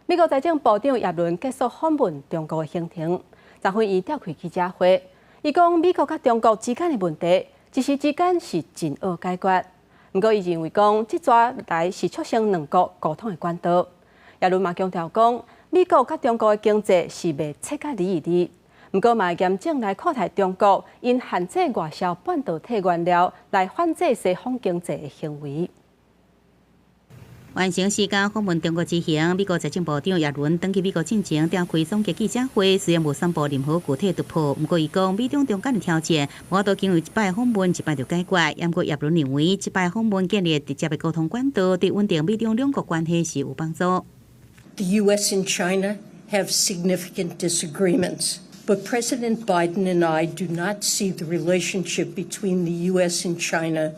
美國財政部長葉倫結束訪問中國的行程，昨昏伊召開記者會，伊講美國佮中國之間的問題，一時之間是真惡解決。毋過伊認為講，這逝來是促成兩國溝通的管道。葉倫嘛強調講，美國佮中國的經濟是袂切甲離一離，毋過嘛嚴正來看待中國𪜶限制外銷半導體原料來反制西方經濟的行為。完成四工訪問中國之行，美國財政部長葉倫轉去美國進前召開總結記者會，雖然無宣布任何具體突破，毋過伊講美中中間的挑戰，無法度經由一擺訪問一擺就解決。毋過葉倫認為，這擺訪問建立直接的溝通管道，對穩定美中兩國關係是有幫助。 The U.S. and China have significant disagreements, but President Biden and I do not see the relationship between the U.S. and China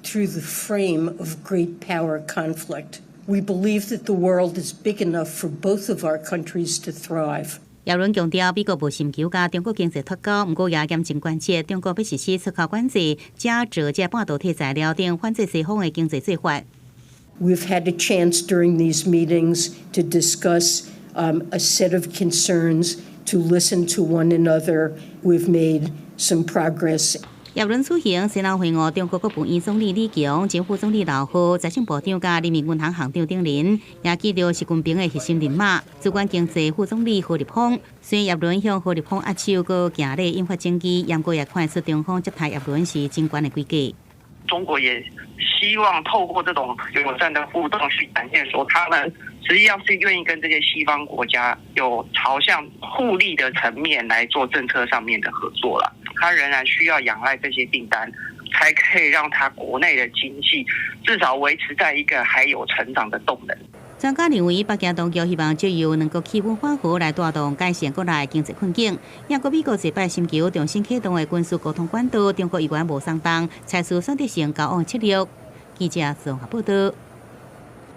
through the frame of great power conflict. We believe that the world is big enough for both of our countries to thrive. 葉倫強調，美國無尋求佮中國經濟脫鈎，毋過也嚴正關切中國欲實施出口管制、加設這半導體材料等反制西方的經濟做法。 We've had a chance during these meetings to discuss a set of concerns, to listen to one another. We've made some progress. 葉倫此行先後會晤中國國務院總理李強、前副總理劉鶴、財政部長佮人民銀行行長等人，也見著習近平的核心人馬，主管經濟副總理何立峰。雖然葉倫向何立峰握手，閣行禮引發爭議，毋過也看出中方接待葉倫是真懸的規格。中國也希望透過這種友善的互動，去展現說他們實際上是願意跟這些西方國家有朝向互利的層面來做政策上面的合作了。他仍然需要仰賴這些訂單，才可以讓他國內的經濟至少維持在一個還有成長的動能。專家認為，北京當局希望藉由兩國氣氛緩和來帶動改善國內經濟困境。毋過美國這擺尋求重新啟動的軍事溝通管道，中國依然無鬆動，採取選擇性交往策略。記者綜合報道。